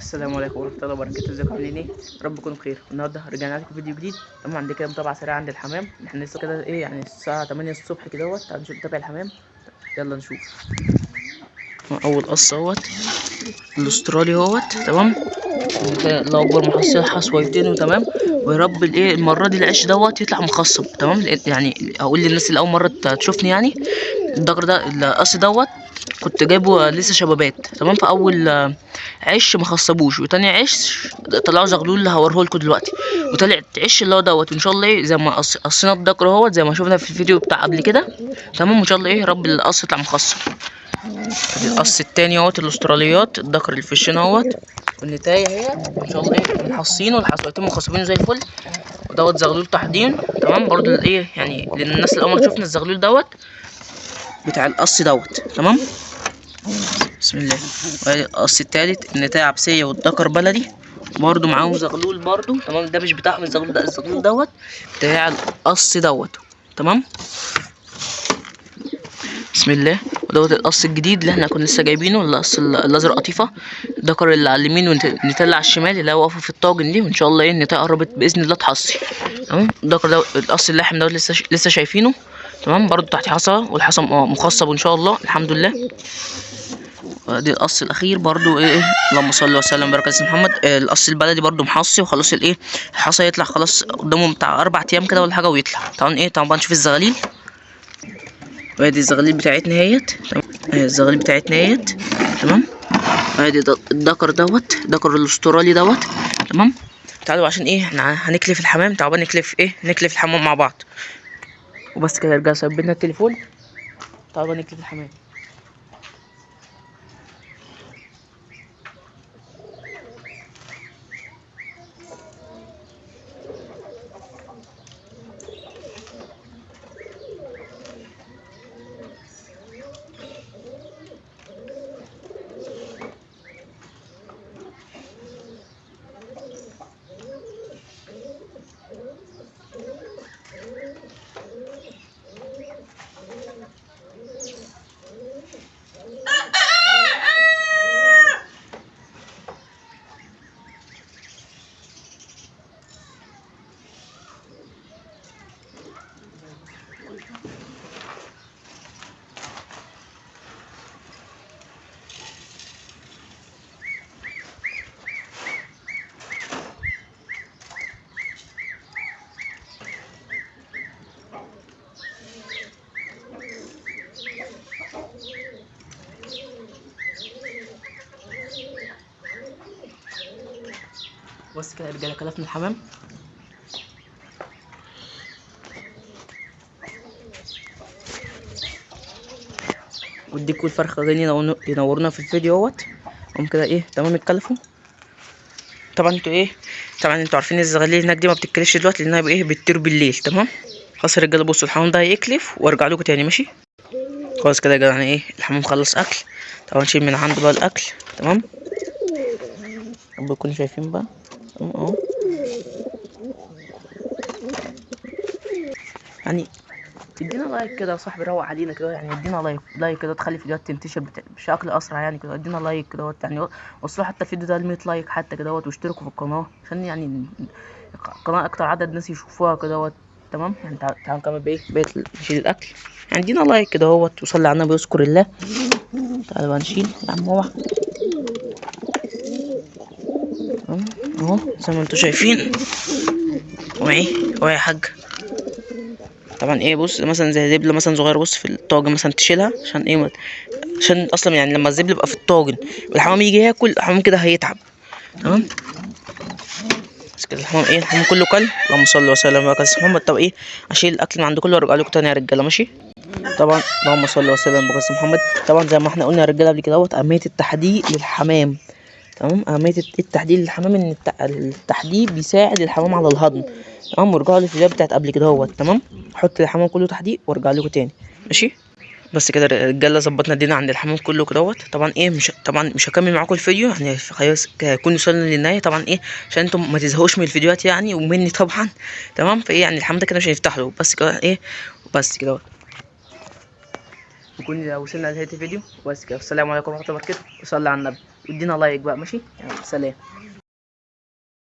السلام عليكم ورحمة الله وبركاته. ازيكم عاملين ايه؟ رب تكونوا بخير. النهارده رجعنا لكم فيديو جديد. طبعا عندي كده متابعه سريعة عند الحمام. احنا لسه كده ايه يعني الساعة 8 الصبح كده اهوت. تعالوا نشوف نتابع الحمام، يلا نشوف. اول قص اهوت الاسترالي اهوت، تمام. الله اكبر، محصل حصويتين وتمام. ويا رب الايه المرة دي العش دوت يطلع مخصب، تمام. يعني اقول للناس اللي اول مرة تشوفني، يعني الدجر ده القص دوت كنت جايبه لسه شبابات، تمام. فاول عش ما خصبوش، وتاني عش طلعوا زغلول اللي هوريه لكم دلوقتي، وطلع عش اللي هو دوت. وان شاء الله ايه زي ما قصينا الدجر اهوت زي ما شفنا في الفيديو بتاع قبل كده، تمام. وان شاء الله ايه رب القص يطلع مخصب. ادي القص التاني اهوت الاستراليات، الدكر اللي في وشنا اهوت، والنتايه اهي ان شاء الله ايه محصينه، والحصويتين مخصبينه زي الفل. ودوت زغلول تحضين، تمام. برضو الايه يعني للناس اللي اول ما شفنا الزغلول دوت بتاع القص دوت، تمام. بسم الله. وادي القص التالت، النتايه عبسيه والدكر بلدي برضو معاهم زغلول برضو، تمام. ده مش بتاعهم الزغلول ده، الزغلول دوت بتاع القص دوت، تمام. بسم الله. ودوت القص الجديد اللي احنا كنا لسه جايبينه، القص الازرق قطيفة، الدكر اللي على اليمين والنتايه اللي على الشمال اللي هي واقفة في الطاجن دي. وان شاء الله ايه النتايه قربت باذن الله تحصي، تمام. الدكر ده القص اللحم دوت لسه شايفينه، تمام. برضو تحت حصى، والحصى مخصب ان شاء الله الحمد لله. ادي القص الاخير برضو ايه، اللهم صل وسلم وبارك على سيدنا محمد. القص البلدي برضو محصي وخلاص، الايه الحصى يطلع خلاص قدامه بتاع 4 ايام كده ولا حاجة ويطلع. طبعا ايه، طبعا نشوف الزغاليل. وادي الزغاليل بتاعتنا اهيت، تمام. اهي الزغاليل بتاعتنا اهيت، تمام. ادي الدكر دوت، الدكر الاسترالي دوت، تمام. تعالوا عشان ايه احنا هنكلف الحمام، تعالوا بقى نكلف ايه، نكلف الحمام مع بعض. وبس كده يا رجاله، ثبتنا التليفون. تعالوا بقى نكلف الحمام. بس كده يا رجاله كلفنا الحمام. والديك والفرخه جايين ينورونا في الفيديو اهوت. قوم كده ايه تمام اتكلفوا. طبعا انتوا ايه، طبعا انتوا عارفين الزغاليل هناك دي ما بتتكلفش دلوقتي لانها بايه بتطير بالليل، تمام. خلاص يا رجاله، بصوا الحمام ده هيكلف وارجع لكم تاني، ماشي. خلاص كده يا جدعان ايه الحمام خلص اكل. طبعا نشيل من عنده بقى الاكل، تمام. رب تكونوا شايفين بقى، تمام اهو. يعني ادينا like كده يا صاحبي، روق علينا كده، يعني ادينا like كده، تخلي الفيديوهات تنتشر بشكل اسرع يعني كده. ادينا like كده، يعني وصلوا حتى الفيديو ده ل 100 like حتى كده، واشتركوا في القناة عشان يعني القناة اكتر عدد ناس يشوفوها كده، تمام. يعني تعالوا نكمل بايه بقيت نشيل الاكل. يعني ادينا like كده اهوت، وصلي على النبي واذكر الله. تعالوا بقى نشيل يا عم هو اهو زي ما انتوا شايفين. وعي وعي يا حاج. طبعا ايه بص مثلا زي زبله مثلا صغيرة، بص في الطاجن مثلا تشيلها عشان ايه، عشان اصلا يعني لما الزبل يبقى في الطاجن والحمام يجي ياكل الحمام كده هيتعب، تمام. بس كده الحمام ايه الحمام كله كل. اللهم صل وسلم وبارك على سيدنا محمد. طب ايه اشيل الاكل من عند كله وارجع لكم تاني يا رجاله، ماشي. طبعا اللهم صل وسلم وبارك على سيدنا محمد. طبعا زي ما احنا قلنا يا رجاله قبل كده اهوت، اهمية التحديق للحمام، تمام. اهمية التحديق للحمام ان التحديق بيساعد الحمام على الهضم، تمام. وارجعوا للفيديوهات بتاعت قبل كده اهوت، تمام. حط الحمام كله تحديق وارجع لكم تاني، ماشي. بس كده يا رجاله ظبطنا الدنيا عند الحمام كله كده اهوت. طبعا ايه مش طبعا مش هكمل معاكم الفيديو، يعني خلاص هيكون وصلنا للنهاية. طبعا ايه عشان انتم ما تزهقوش من الفيديوهات يعني ومني طبعا، تمام. فايه يعني الحمام ده كده مش هنفتح له، بس كده ايه بس كده اهوت. نكون وصلنا لنهاية الفيديو، بس كده. السلام عليكم ورحمة الله وبركاته، وصلى على النبي. وادينا like بقى، ماشي؟ يلا سلام.